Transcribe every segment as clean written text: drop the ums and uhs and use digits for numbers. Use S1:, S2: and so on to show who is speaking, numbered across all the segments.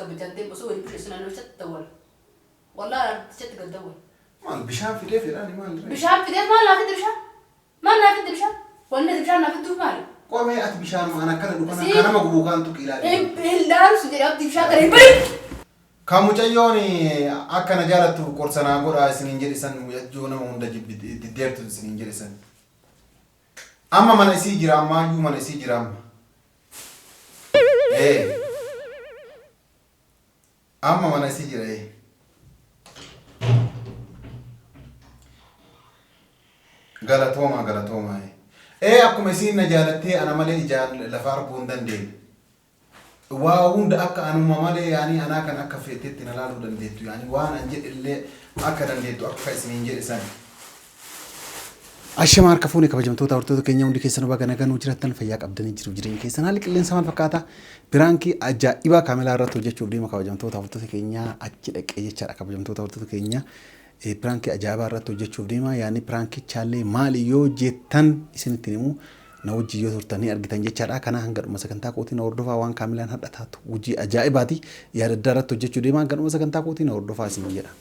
S1: Abdii kabajaan deemu osoo waliin busheessu naannoo isatti dawwala. Wallaahi artichatti gad dawwala.
S2: Maal bishaan fidee fedhaani maal ree?
S1: Bishaan fideef maal naa fidde bishaan? Maal naa fidde bishaan? Wanni ati bishaan naa fidduuf maali?
S2: Qomee ati bishaanuma an akkana dhugan
S1: Si-
S2: akka nama gubuu kaan tuqi ilaali.
S1: Hin laalu si jedhe Abdii bishaan kana hin bahin!
S2: Ka mucayyoon akka na jaalattu qorsa naa godhaa isiniin jedhe san mucayyoo nama hunda jibbi diddeertu isiniin jedhe san. Amma mana isii jira ammaayyuu mana isii jira amma. Ee. Amma mana isii jira ee. Galatoomaa galatoomaa ee. Ee akkuma isiin na jaalattee ana malee ijaan lafa arguu hin dandeenye. Waa hunda akka anuma malee yaanii anaa kan akka feetetti na laaluu dandeettu yaanii waan an jedhe illee akka dandeettu akka isiniin jedhe sani.
S3: Ashama harka fuune kabajamtoota hordoftoota keenya hundi keessanuu baga nagaa nuu jiraattan fayyaa qabdanii jiruuf jireenya keessan haalli qilleensa maal fakkaata piraankii ajaa'ibaa kaamelaa irratti hojjechuuf deema kabajamtoota hordoftoota keenya achi dhaqee jechaadha kabajamtoota hordoftoota keenya piraankii ajaa'ibaa irratti hojjechuuf deema yaani piraankichaallee maali yoo jettan isinitti himu na wajjin yoo turtan ni argitan jechaadha kana hanga dhuma sagantaa kootii na hordofaa waan kaamilaan hadha taatu hojii ajaa'ibaati yaada addaa irratti hojjechuu deema hanga dhuma sagantaa kootii na hordofaa isin jedha.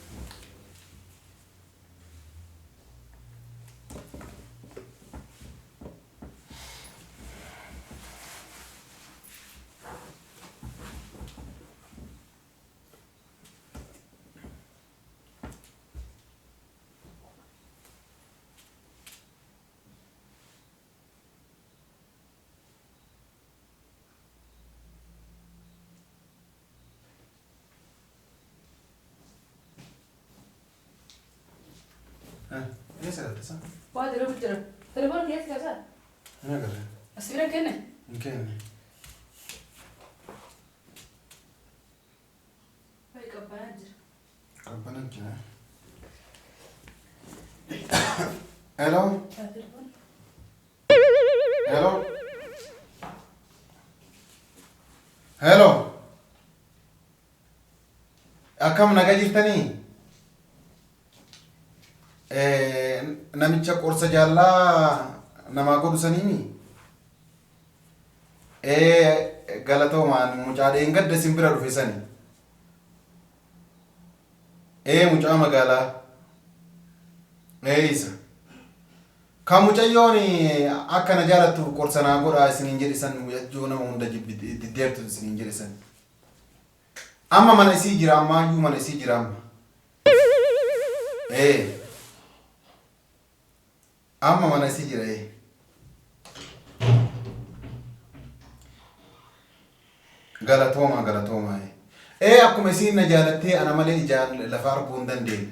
S2: Eessa galte isaa?
S1: Waa dalagu jira. Telefoona kiyya si kaasaa?
S2: Hin agarre.
S1: As bira kenne.
S2: Hin kenne.
S1: Wayi qabbanaa jira.
S2: Qabbanaa jira. Hello?
S1: Telefoona.
S2: Hello? Hello? Akkam nagaa jirtanii? Namicha qorsa jaallaa namaa godhu saniimi? Galatoomaan mucaa dheengadda isin bira dhufe sani. Ee mucaa magaalaa. Ee isa. Ka mucayyoon akka na jaalattuuf qorsa naa godhaa isiniin jedhe san mucayyoo nama hunda jibbi diddeertu isiniin jedhe san. Amma mana isii jira ammaayyuu mana isii jira amma. Ee. Amma mana isii jira ee. Galatoomaa galatoomaa ee. Ee akkuma isiin na jaalattee ana malee ijaan lafa arguu hin dandeenye.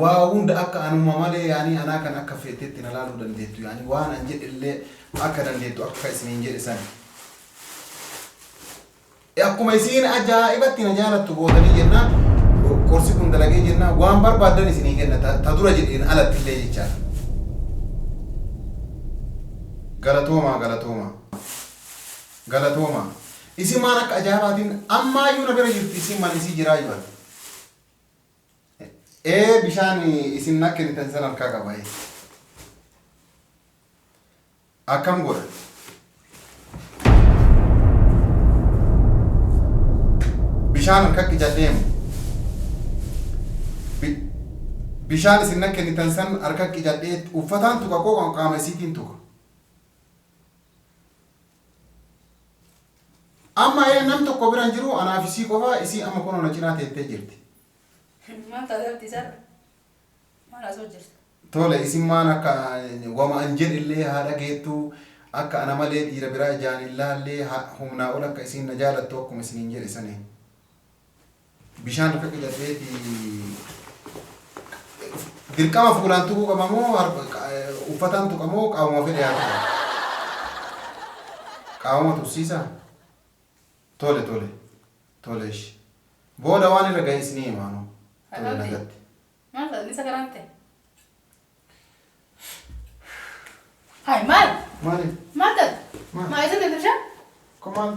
S2: Waa hunda akka anuma malee yaanii anaa kan akka feetetti na laaluu dandeettu yaanii waan an jedhe illee akka dandeettu akka isiniin jedhe sani. Akkuma isiin ajaa'ibatti na jaalattu gootanii jennaan qorsi kun dalagee jennaan waan barbaaddan isinii kenna ta dura jedheen alatti illee jechaadha. Galatoomaa galatoomaa. Galatoomaa. Isin maan akka ajaa'ibaatiin ammaayyuu na bira jirti isin man isii jiraa jiran. Ee bishaan isin na kennitan san harkaa qaba. Ee. Akkam godha? Bishaan harka qicadhee moo? Bishaan isin na kennitan san harka qicadhee uffataan tuqa koo qaama isiitiin tuqa. Amma ee nam tokko bira hin jiru anaaf isii qofa isii amma kunoo na cinaa teettee jirti.
S1: Maal taate abdii isaarra? Maal haasa'u jirta?
S2: Tole isin maan akka wama an jedhe illee haa dhageettu akka ana malee dhiira biraa ijaan hin laalle humnaa ol akka isiin na jaalattu akkuma isiniin jedhe sani. Bishaan harka qicadheeti dirqama fuulaan tuquu qaba moo uffataan tuqa moo qaamuma fedhe haa tuqu? Qaamuma tursiisaa? Tole tole tole ishi. Booda waan irra gahe isinii hima anoo. Tole
S1: Abdi.
S2: nagatti.
S1: Maal taate ni sakaraan ta'e? Hai maal?
S2: Maali?
S1: Maal taate?
S2: Maal?
S1: Maal isa ta'e bishaan?
S2: Ko maal?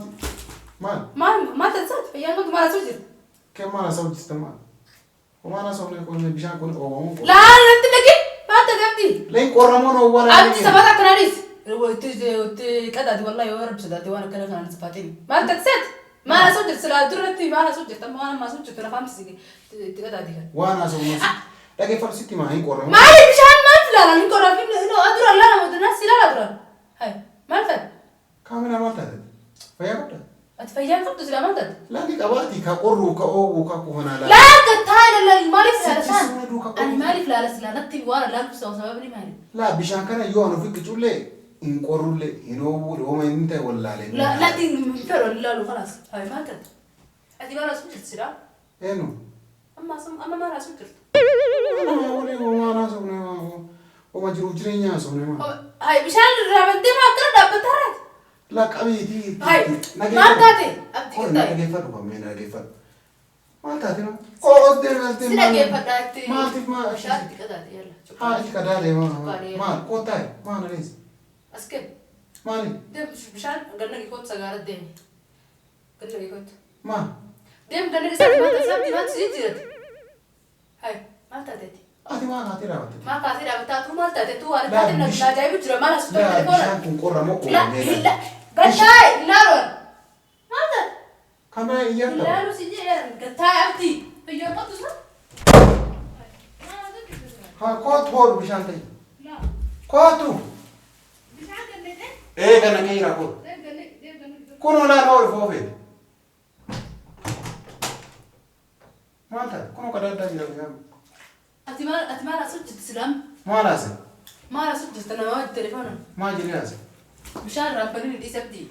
S2: Maal?
S1: Maal maal taate saati? Fayyaan kun maal asuu jirti?
S2: Kee maal haasa'u jirta maal? Homaan haasofne kun bishaan kun oowwamuun qorra.
S1: Laal natti dhaqi! Maal taate abdii?
S2: Leen qorramuun oowwara.
S1: Abdii sabata akkanaa dhiisi. Itti itti qadaati wallahi yoo rabbi sodaate waan akkana kanaan sifaatiin. Maal taate saati? Maal asoo jirtu silaa duratti maal asoo jirtu amma waan amma asoo jirtu lafaan itti qadaadi kan.
S2: Waan haasa'u dhageeffadhu sitti maa hin qorramu.
S1: Maali bishaan maal filaalan hin qorraa fi dura laala mootummaa si laala turan. Hai maal taate?
S2: Kaameraa maal taate? Fayyaa qabda?
S1: Ati fayyaa hin qabdu silaa maal taate?
S2: Laalli qabaati ka qorru ka oowwu ka kufanaa laala.
S1: Laa gattaa ilaala maaliif laala
S2: Sitti
S1: saan?
S2: suuna duuka
S1: Ani
S2: qorru.
S1: maaliif laala silaa natti waan laalu sababni maali?
S2: Laa bishaan kana yoo anu ofitti cullee hin qorrullee hin oowwu hooma inni ta'e wallaalee.
S1: Natti hin fedhu laalu kalaas. Hai maal taate? Ati maal asoo jirtu silaa?
S2: Eenyu?
S1: Amma amma maal asoo jirtu?
S2: Waan haasofne hooma jiruuf jireenya haasofne maa.
S1: Hai bishaan irraa bantee maa akkana dhaabbataa raati?
S2: Laa qabeetii.
S1: Hai maal taate? Abdii
S2: Qorri
S1: gattaa'e.
S2: dhageeffadhu kan mee dhageeffadhu. Maal taate maa? Qoos deemee as
S1: Si
S2: deemee.
S1: dhaggeeffadhaa itti.
S2: Maaliif maal?
S1: Bishaan itti qadaate yalla.
S2: Haa itti qadaadee maal? Maal kootaa maal alees?
S1: As kennu.
S2: Maali?
S1: Deem bishaan ganna kee sagaara deemi. Ganna kee kootu.
S2: Maal?
S1: Deem ganna kee saati maal taate maal si jijjiirate? Hai maal taateeti?
S2: Ati maal kaatee raawwatte?
S1: Maal kaasee dhaabbataa tuu maal taate tuu waan taate na ajaa'ibu jira maal as
S2: Laa
S1: telefoona.
S2: bishaan kun qorra moo
S1: La
S2: qorra?
S1: la gattaa'e ilaaluun. Maal taate?
S2: Kameraa iyyaan qaba.
S1: Ilaalu si jedhan gattaa'e abdii. Biyyoo qabdu sana.
S2: Haa kootu hoodhu bishaan ta'e. Kootu.
S1: Bishaan gannee
S2: Ee kana kee jira kootu.
S1: deem gannee deem gannee.
S2: Kun olaan hoodhu foofeeti. Maal taate? Kun qadaaddaa jira bishaan.
S1: Ati maal ati maal as hojjetu silaam?
S2: Maal haase?
S1: Maal as hojjetu nama wajji telefoona?
S2: Maal jedhee haase?
S1: Bishaan raabbanii ni dhiise abdii.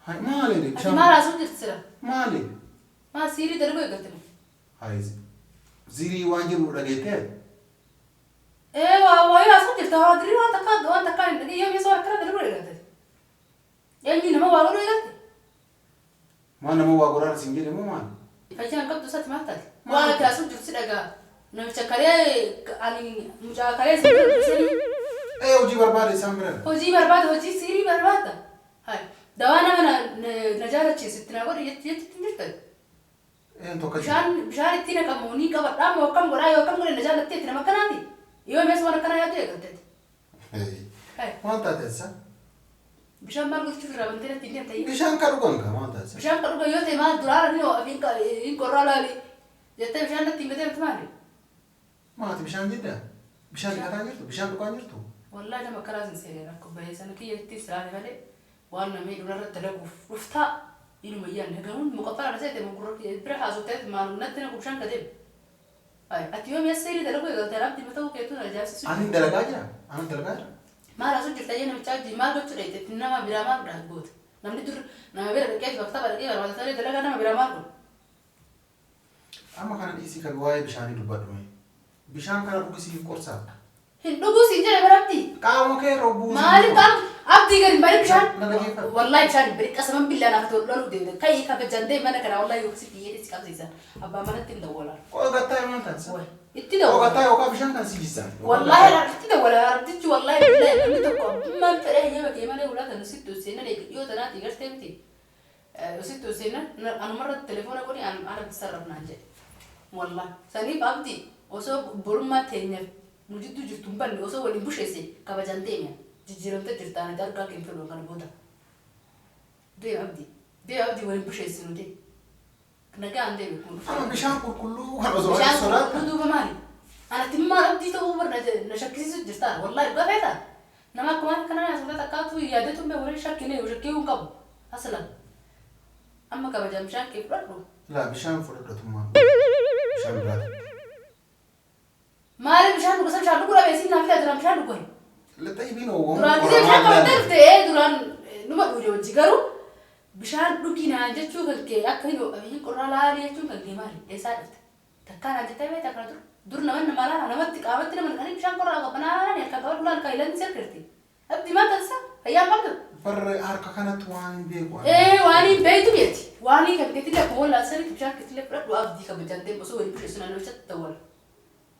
S2: Hai maali
S1: Ati
S2: bishaan?
S1: maal as hojjetu sila?
S2: Maali?
S1: Maal siirii dalaguu eegalte moo?
S2: Hai zirii waan jiru dhageettee?
S1: Ee waa waayee as hojjeta waa dirii waan takkaa waan takkaa hin dhagee yoo waan akkana dalaguu eegalte. Eenyu nama waa godhuu eegalte?
S2: Maal nama waa goraara siin jedhe moo maal?
S1: Fayyaan qabdu isaati maal taate? Waan akka as hojjetu si dhagaa. Namicha kalee ani mucaa kalee si jedhu
S2: Ee hojii barbaade isaan bira.
S1: hojii barbaada hojii siirii barbaada. Hai dawaa nama na jaalachiisu itti naa godhe jetti jetti hin jirtan.
S2: Een tokko jira.
S1: Bishaan bishaan itti naqamu ni qabadhaa moo akkam godhaa yoo akkam godhe na jaalattee itti nama akkanaati. Yoo mees waan akkanaa yaaddu eegalteeti. Hai
S2: Maal taate isa?
S1: bishaan maal gochuuf irraa bantee natti hin deemte.
S2: Bishaan ka dhugan ka maal taate?
S1: Bishaan ka dhugan yoo ta'e maal duraan hin qorraa laali jettee bishaan natti hin bitee maali?
S2: Maati bishaan jidda? Bishaan dhiqataa jirtu? Bishaan dhugaa jirtu?
S1: Wallahi nama akkanaa sin seenee rakkoo bahee sana kiyya itti silaale malee waan namni durarratti dalaguuf dhuftaa inuma iyyaan hagamuun muqaffara seete mugurra bira haasofteet maal natti naqu bishaan ka deemu. Ati yoo mi'a seerii dalaguu eegalte rabbi mata keetu na ajaa'ibsiisu.
S2: Ani dalagaa jira. Ani dalagaa jira.
S1: Maal asuu jirta jee namichaa wajjin maal gochuu dha jetti nama biraa maal godha goota. Namni dur nama bira dhaqee bakka tapha dhaqee barbaada ta'ee dalagaa nama biraa maal godha.
S2: Amma kana dhiisii kan waa'ee bishaanii dubbadhu. Bishaan kana dhugisiif qorsaa.
S1: Hin dhuguu siin jedhe bara abdii.
S2: Qaama kee irra buusii.
S1: Maaliif qaama abdii gadi hin bari bishaan.
S2: Na dhageeffadhu.
S1: Wallahi bishaan hin bari qasaman billaa naaf ta'u loluu deemte. Ka'ii kabajaan deemi mana kana wallahi yoo si xiyyeetti si qabsiisan. Abbaa manatti hin dawwalaan.
S2: Qogattaa maal taate?
S1: Itti dawwala.
S2: Qogattaa yookaan bishaan kan si jissan.
S1: Wallahi itti dawwala ardichi wallahi billahi namni tokko abbummaan fedhee hayyama kee malee ulaa tan sitti seenan dhiyoo tanaati gartee miti. Sitti seenan anumarra telefoona godhi ana sarrafnaan jedhe. Wallahi saniif abdii osoo borummaa teenyaaf nu jidduu jirtu hin banne osoo waliin busheesse kabajaan deemya jijjiiramte jirta ani argaa kee hin fedhu kana booda. Deem abdii deem abdii waliin busheessi nu deem. Nagaan deemi kun dhufa.
S2: Amma bishaan qulqulluu kan osoo
S1: Bishaan
S2: ati sodaattu.
S1: qulqulluu duuba maali? Anatti maal abdii ta'uu bar na shakkisiisu jirta. Wallahi dhugaa feeta. Nama akkuma kana na sodaata akkaatu yaadatu hin beeku shakkine shakkii hin qabu. Aslan. Amma kabajaan bishaan kee fudhadhu.
S2: Laa bishaan fudhadhatummaa. Bishaan biraati.
S1: Maali bishaan dhugu bishaan dhuguu dhabee siin naaf duraan bishaan dhugu.
S2: Lixxa ibiin oowwamu.
S1: Duraan gisee bishaan qabattee dhufte duraan numa dhuge wajji garuu bishaan dhuginaan jechuu kan kee akka hin qorraa laalii jechuun kan kee maali? Eessaa dhufte? Takkaa naan jettee beektaa kana dur? Dur nama nama laala namatti qaamatti nama naqanii bishaan qorraa qabbanaa laalanii harkaan qabadhu laal kan ilan sirkirti. Abdii maal taasisa? Fayyaan qabdu?
S2: Barre harka kanatti waan hin beeku.
S1: Ee waan hin beektu miti. Waan hin kan keetillee akkuma wallaa sanitti bishaan keetillee fudhadhu abdii kabajaan deemu osoo waliin busheessu naannoo ishatti dawwala.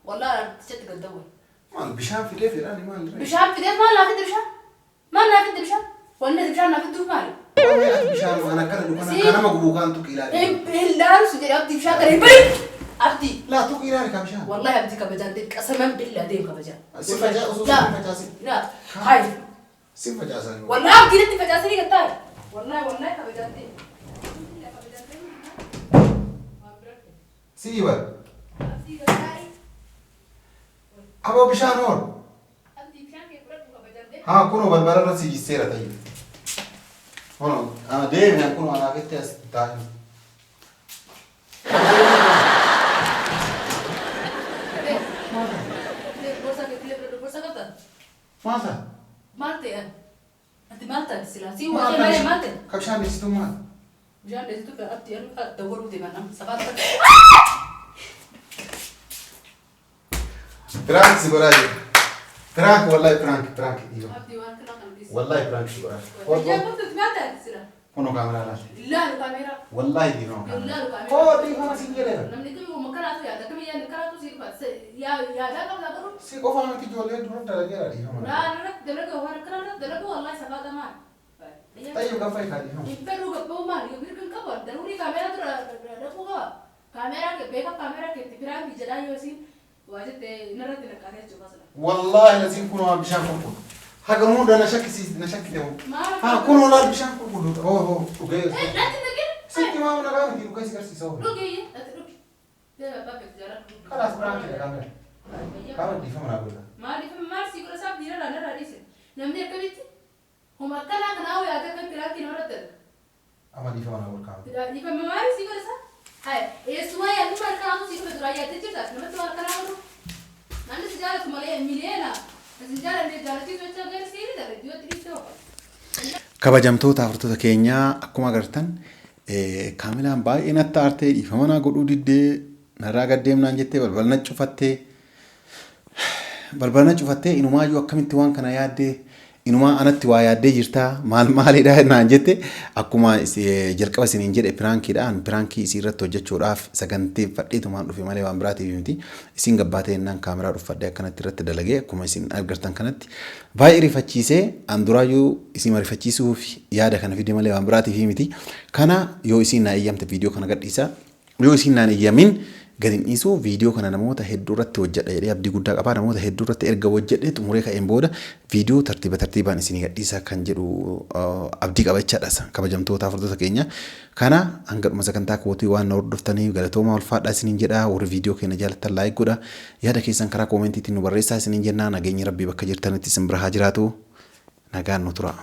S1: Wallaa artichatti gad dawwala.
S2: Maal bishaan fidee fedhaan maal ree?
S1: Bishaan fidee maal naa fidde bishaan? Maal naa fidde bishaan? Wanni bishaan naa fidduuf maali?
S2: Ati bishaan waan akkana dhugan akka nama gubuu kaan tuqi ilaali.
S1: Hin laalu si jedhe abdii bishaan kana hin bahin! Abdii.
S2: Laa tuqi ilaali ka bishaan.
S1: Wallahi abdii kabajaan deemu qasaman billaa deemu kabajaan.
S2: Si facaa osoo si facaasi.
S1: Laa hayi.
S2: Si facaasan.
S1: Wallahi abdii natti facaasanii gattaa'e. Wallahi wallahi kabajaan deemu.
S2: Si'i bar.
S1: Abdii gargaari.
S2: Aboo bishaan hoor.
S1: Abdii bishaan kee fudhadhu kabajamtee.
S2: Haa kunoo balbala irra si jisseera ta'i. Kunoo deemi kunoo anaafitti as taa'e.
S1: Gorsa kee filee fudhadhu gorsa qabda.
S2: Maal ta'a?
S1: Maal ta'e ati maal taate silaa si wajjin malee maal ta'e?
S2: Ka bishaan deessituu maal?
S1: Bishaan deessituu kan abdii anu dawwaluu deeman amma safaata.
S2: Piraank si godhaa jiru. Piraank wallahi piraank piraank dhiiroo.
S1: Abdii waan kana kan dhiisi.
S2: Wallahi piraank si godhaa jiru.
S1: Ijaan qabdu maal taate silaa?
S2: Kunoo kaameraa laale.
S1: Ilaalu kaameeraa.
S2: Wallahi dhiiroo kaameraa.
S1: Ilaalu kaameeraa.
S2: Koo dhiifama siin jedheera.
S1: Namni kamiyyuu karaatu yaada kamiyyuu karaatu si dhufa yaadaa qabda garuu.
S2: Si qofaa miti ijoollee dura dalageera dhiifama.
S1: Naan irratti dalaga waan akkana irratti dalaga wallahi safaata maal.
S2: Tayyoo gaffaa hiikaa dhiifama.
S1: Hin fedhuu gabba'uu maal yoo mirga hin qabu daruurii kaameeraa dura dhaquu qaba. Kaameeraa beeka kaameeraa keetti piraanki jedhaa yoo isiin waa jette narratti naqaatee jechuudha asla.
S2: Wallahi laziin kunoo bishaan qulqullu. Haga hunda na shakkisiis na shakkite moo.
S1: Maal
S2: Haa kunoo laal bishaan qulqullu. Hoo hoo dhugee.
S1: Natti naqin.
S2: Sitti maama nagaa miti dhugee si garsiisa hoo.
S1: Dhugi ati dhugi. Deema abbaa keetti jaalladhu.
S2: Kalaas piraankiidha kaameraa. Kaamera dhiifama naa godha.
S1: Maaliif maal si godha isaaf dhiira narraa dhiise. Namni akkamitti homa akkanaa kanaa hoo yaada akka piraankii namarratti arga.
S2: Amma dhiifama naa godha kaamera.
S1: Dhiifama maali si godha isaa? Haya, eessumaa yaaddu maal kanaatu si dhufe duraa yaaddee jirta namatti waan akkanaa godhu. Namni si jaalatu malee miliyoona si jaalanne jaalachiisu jecha gara siini dhala iddootti dhiiste ho'a.
S3: Kabajamtoota hordoftoota keenyaa akkuma agartan kaamelaan baay'ee natti aartee dhiifama naa godhuu diddee narraa gad deemnaan jettee balbala na cufattee balbala na cufattee inumaayyuu akkamitti waan kana yaaddee inumaa anatti waa yaaddee jirtaa maal maalidha naan jette akkuma jalqaba isiniin jedhe piraankiidha an piraankii isii irratti hojjechuudhaaf saganteeffadheetumaan dhufe malee waan biraatiif miti isin gabbaatee jennaan kaameraa dhuffadhee akkanatti irratti dalagee akkuma isin agartan kanatti baay'ee rifachiisee an duraayyuu isin rifachiisuuf yaada kana fide malee waan biraatiif miti kana yoo isin naa eeyyamte viidiyoo kana gadhiisa yoo isin naan eeyyamin gad hin dhiisu viidiyoo kana namoota hedduu irratti hojjedha jedhee abdii guddaa qaba namoota hedduu irratti erga hojjedhee xumuree ka'een booda viidiyoo tartiiba tartiibaan isinii gadhiisa kan jedhu abdii qaba jechaadha kabajamtoota hordoftoota keenya kana hanga dhuma sagantaa kootii waan na hordoftaniif galatoomaa ulfaadhaa isiniin jedha warri viidiyoo keenya jaalattan like godha yaada keessan karaa koomentiitiin nu barreessaa isiniin jenna nageenyi rabbii bakka jirtanitti isin bira haa jiraatu nagaan nu tura.